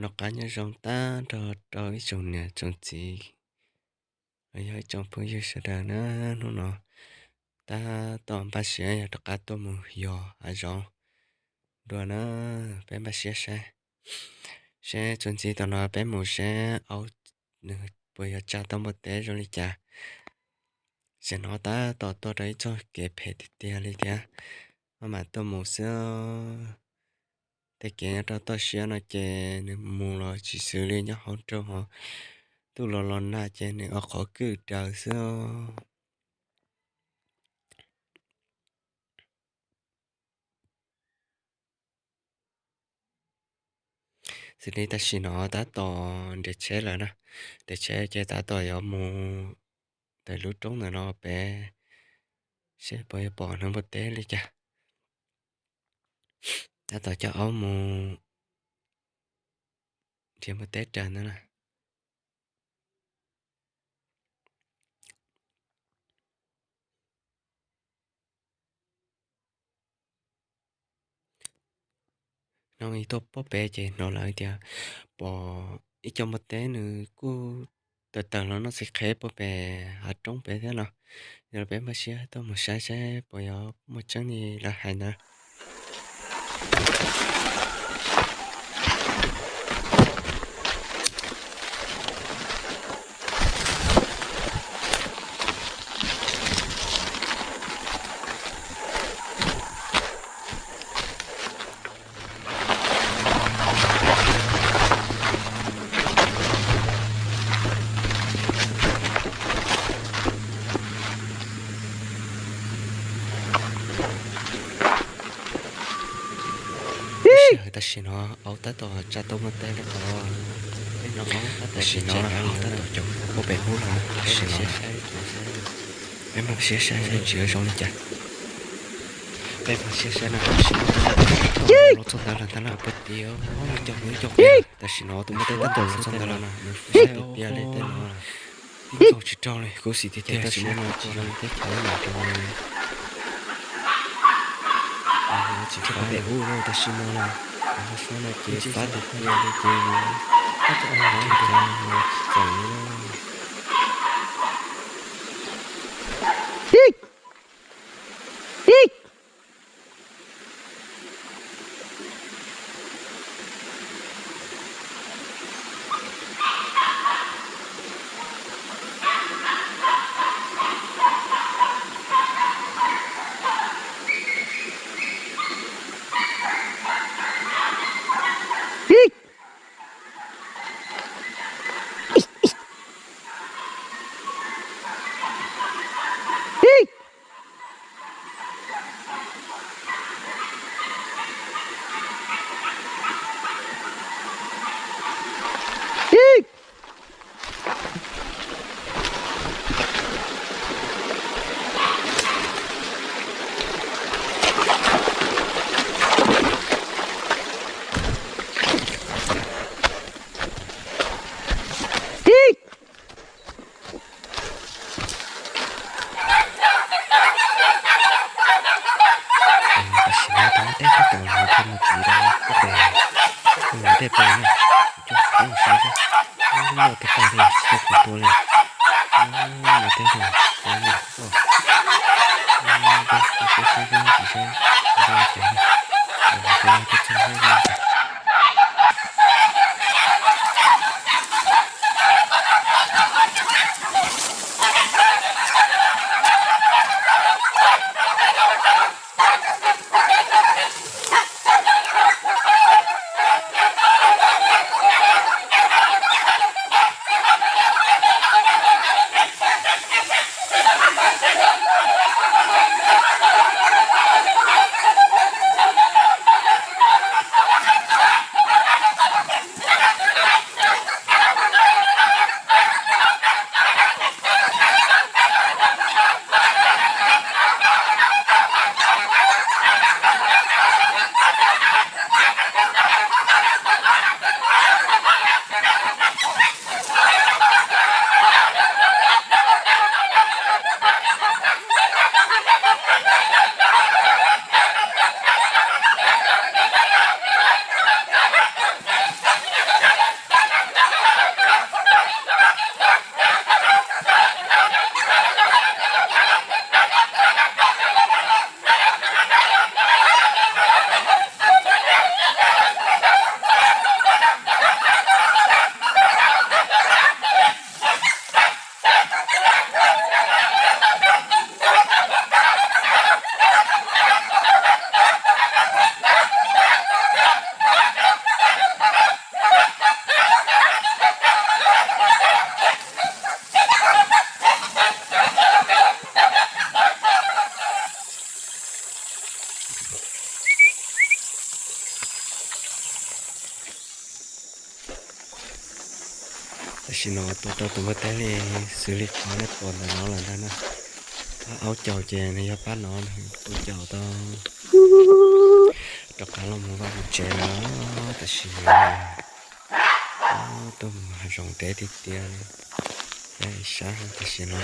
Noj qab nyob zoo tag nrho rau ib tsoom niam tsoom txiv los yog ib tsoom phooj ywg sawv daws na. Hnub no tab tom npaj siab yog rov qab tuaj mus yos hav zoov dua na. Peb npaj siab saib, seb txuas ntxiv tom no peb mus seb aub nws puas yog tsa tau npua teb zoo li cas. Tam sim no tab tom tuaj rau ib txoj kev phem tiag tiag li thiab, maj mam tuaj mus xwb. Tej kev nyob rau toj siab no ces nws mus los tsis xws li nyob hauv nroog, ho ntuj los los nag ces nws ua qhov kwj daws xwb. Xws li tam sim no tab tom nres tsheb lawm na, nres tsheb ces tab tom yuav mus ntawm lub roob ntawm no pem seb puas yuav pom neeg npua teb li cas. Tab tom coj aub mus nrhiav npua teb raws ntawd na. Hnov ib tug pob pem ces hnov lawv tias pom ib co npua teb nws kuj tawm tawm los noj txiv qheb puag pem hav roob pem thiab no. Yog li peb npaj siab tuaj mus saib saib puas yuav muaj tseeb li lawv hais ntawd. Tam sim no aub tab tom tsa tau npua teb rau qhov peb hnov aub tab tom, tam sim no aub tab tom caum pob pem ub lawm. Tam sim no peb mam siab saib saib tsis zoo li cas. Peb mam siab saib na, tam sim no los txog ntawd lawm ntag na, peb tias cov mus cov pem. Tam sim no tus npua teb tab tom los txog ntawd lawm, nws fab tiag tiag li tej no. Tib nkaus tsis raug li, khuv xim tiag tiag. Tam sim no tsis zoo teb chaws mam rau tsis fab pem ub lawm, tam sim no lawm. Ho fab tiag tiag li ces tab tom tsis txeem li. Tam sim no tus npua teb tab tom los thaj mus tiv rau pob pem, mus tej pem na, coj peb mus saib seb, loj tag tag li tsis tau kuv tua li. Npua teb zoo, peb saib saib peb tsis saib zoo li cas na, peb txog peb zoo li cas. Tam sim no tua tau tus npua teb li xws li qhov nej pom ntawm no lawm ntag na. Pab aub caum ces nws yog pab no, tua caum tau rov qab los mus vaj mus tsev lawm. Tam sim no tuaj mus hav zoov deb tiag tiag li. Peb saib tam sim no